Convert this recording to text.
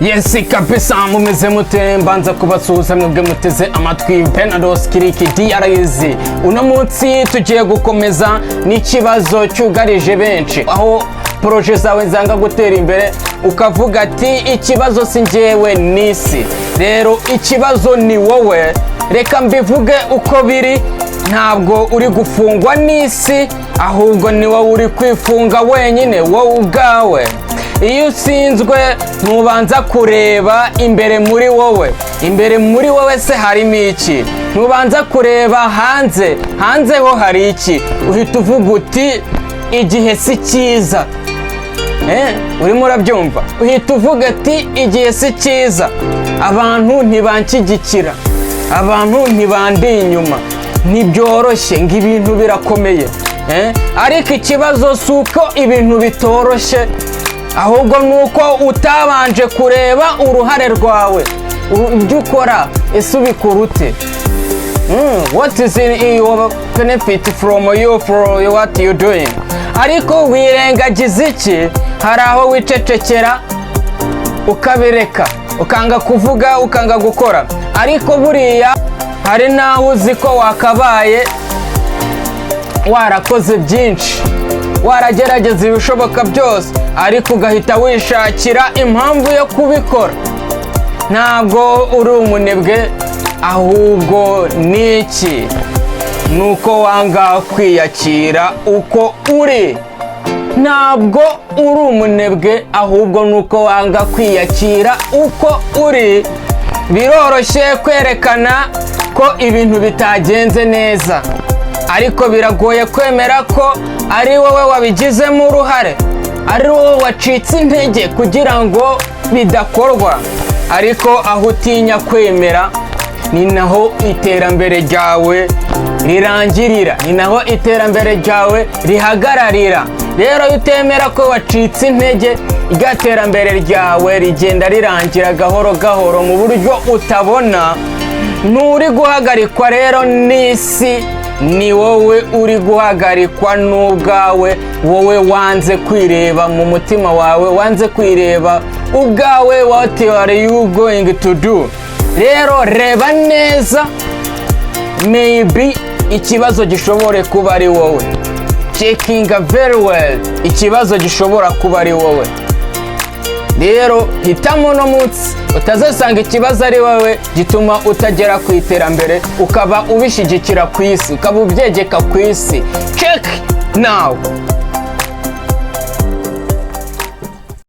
Yes, kabisa, mumeze mute? Mbanza kubasuhuza mwebwe muteze amatwi Benados Kiriki DRZ. Uno munsi tugiye gukomeza n'ikibazo cyugarije benshi, aho projet zawe zanga gutera imbere, ukavuga ati: "Ikibazo si njyewe, n'isi." Rero ikibazo ni wowe. Reka mbivuge uko biri: ntabwo uri gufungwa n'isi, ahubwo ni wowe uri kwifunga wenyine, wowe ubwawe. Iyo utsinzwe, ntubanza kureba imbere muri wowe. Imbere muri wowe se harimo iki? Ntubanza kureba hanze. Hanze ho hari iki? Uhita uvuga uti: "Igihe si cyiza." Urimo urabyumva? Uhita uvuga ati: "Igihe si cyiza, abantu ntibanshyigikira, abantu ntibandi inyuma, ntibyoroshye, ngo ibintu birakomeye." Ariko ikibazo si uko ibintu bitoroshye, ahubwo ni uko utabanje kureba uruhare rwawe. Ibyo ukora, ese ubikora ute? What is in your benefit from you for what you doing? Ariko wirengagiza iki? Hari aho wicecekera, ukabireka, ukanga kuvuga, ukanga gukora. Ariko buriya hari n'aho uzi ko wakabaye warakoze byinshi, waragerageza ibishoboka byose, ariko ugahita wishakira impamvu yo kubikora. Ntabwo uri umunebwe, ahubwo ni iki? Ni uko wanga kwiyakira uko uri. Ntabwo uri umunebwe, ahubwo ni uko wanga kwiyakira uko uri. Biroroshye kwerekana ko ibintu bitagenze neza, ariko biragoye kwemera ko ari wowe wabigizemo uruhare, ari wowe wacitse intege kugira ngo bidakorwa. Ariko aho utinya kwemera, ni naho iterambere ryawe rirangirira, ni naho iterambere ryawe rihagararira. Rero iyo utemera ko wacitse intege, irya terambere ryawe rigenda rirangira gahoro gahoro mu buryo utabona. Nturi guhagarikwa rero n'isi, ni wowe uri guhagarikwa n'ubwawe, wowe wanze kwireba mu mutima wawe, wanze kwireba ubwawe. What are you going to do? Rero reba neza, maybe ikibazo gishobore kuba ari wowe. Checking very well, ikibazo gishobora kuba ari wowe. Rero hitamo uno munsi, utazasanga ikibazo ari wowe gituma utagera ku iterambere, ukaba ubishyigikira ku isi, ukaba ubyegeka ku isi. Check now.